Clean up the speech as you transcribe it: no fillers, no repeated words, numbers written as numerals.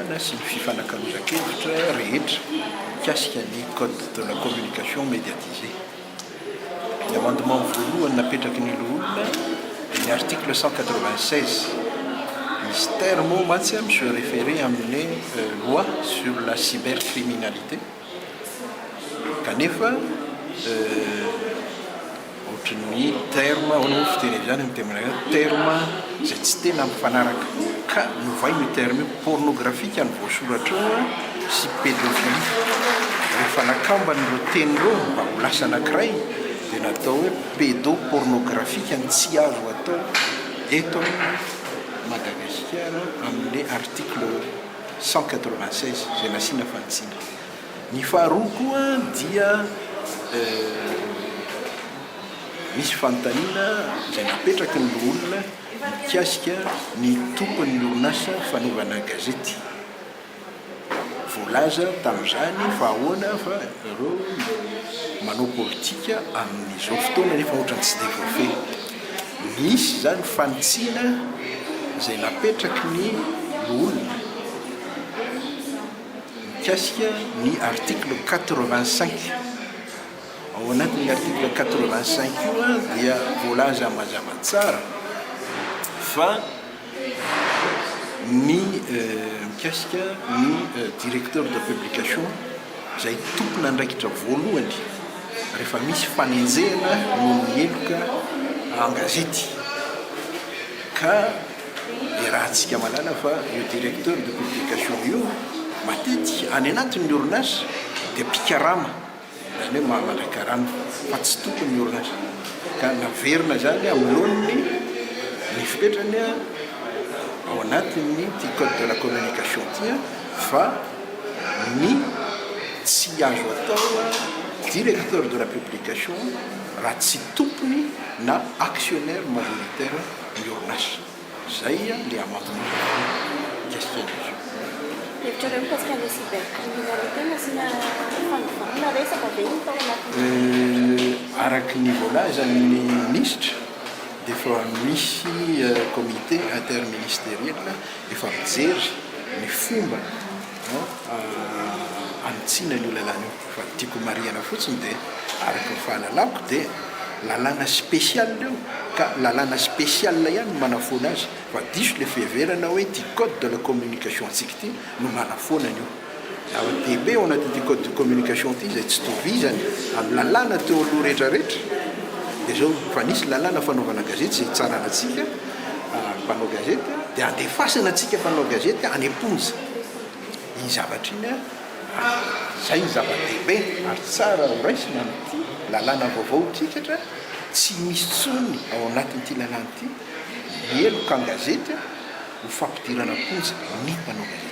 fifanarahana sy ny fifanakalozan-kevitra rehetra mikasika ny code de la communication médiatisée. Ny amendement voalohany napetraky ny loholona dia ny article 196. Misy terme ao mantsy mi-se référer amin'ny loi sur la cybercriminalité kanefa Ohatry ny terme, ahoana moa fiteny an'izany amin'ny teny malagasy, terme izay tsy tena mifanaraka ka novaina io terme io, pornographique no voasoratra eo sy pédophilie. Rehefa nakambana ireo teny ireo mba ho lasa anankiray dia natao hoe pédopornographique ny tsy azo atao eto Madagasikara amin'ilay article 196 izay nasiana fanitsiana. Ny faharoa koa dia misy fanontaniana izay napetraky ny loholona mikasika ny tompon'ny orinasa fanaovana gazety. Voalaza tamin'izany fa ahoana fa ireo manao politika amin'izao fotoana nefa ohatran'ny tsy dia voafehy. Nisy izany fanitsiana izay napetraky ny loholona. Mikasika ny article 85, ao anatin'ny article 85 io dia voalaza mazava tsara fa ny mikasika ny directeur de publication izay tompon'andraikitra voalohany rehefa misy fanenjehana noho ny heloka an-gazety ka Iarahantsika mahalala fa io directeur de publication io matetika any anatin'ny orinasa dia mpikarama, izany hoe maha mandray karama fa tsy tompon'ny orinasa. Ka naverina izany amin'ny laoniny ny fipetrany ao anatin'ity code de la communication ity fa ny tsy azo atao directeur de la publication raha tsy tompony na actionnaire majoritaire ny orinasa. Izay ilay amendement mikasika an'izy io. Hevitrareo mikasika an'ilay cybercriminalité nasiana fanovana resaka ve iny tao anatin'ny. Araka ny voalazan'ny minisitra dia efa misy comité interministériel efa mijery ny fomba hanitsiana an'io lalàna io. Fa ny tiako homarihana fotsiny dia araka ny fahalalako dia lalàna spécial io ka lalàna spécial ihany no manafoana azy fa diso ilay fiheverana hoe ity code de la communication antsika ity no manafoana an'io. Zava-dehibe ao anatin'ity code de communication ity izay tsy tovizany amin'ny lalàna teo aloha rehetra rehetra dia izao fa nisy lalàna fanaovana gazety izay hitsarana antsika mpanao gazety dia andefasana antsika mpanao gazety any am-ponja iny zavatra iny. Izay ny zava-dehibe ary tsara ho raisina amin'ity lalàna vaovao ity satria tsy misy intsony ao anatin'ity lalàna ity ny heloka an-gazety ho fampidirana am-ponja ny mpanao gazety.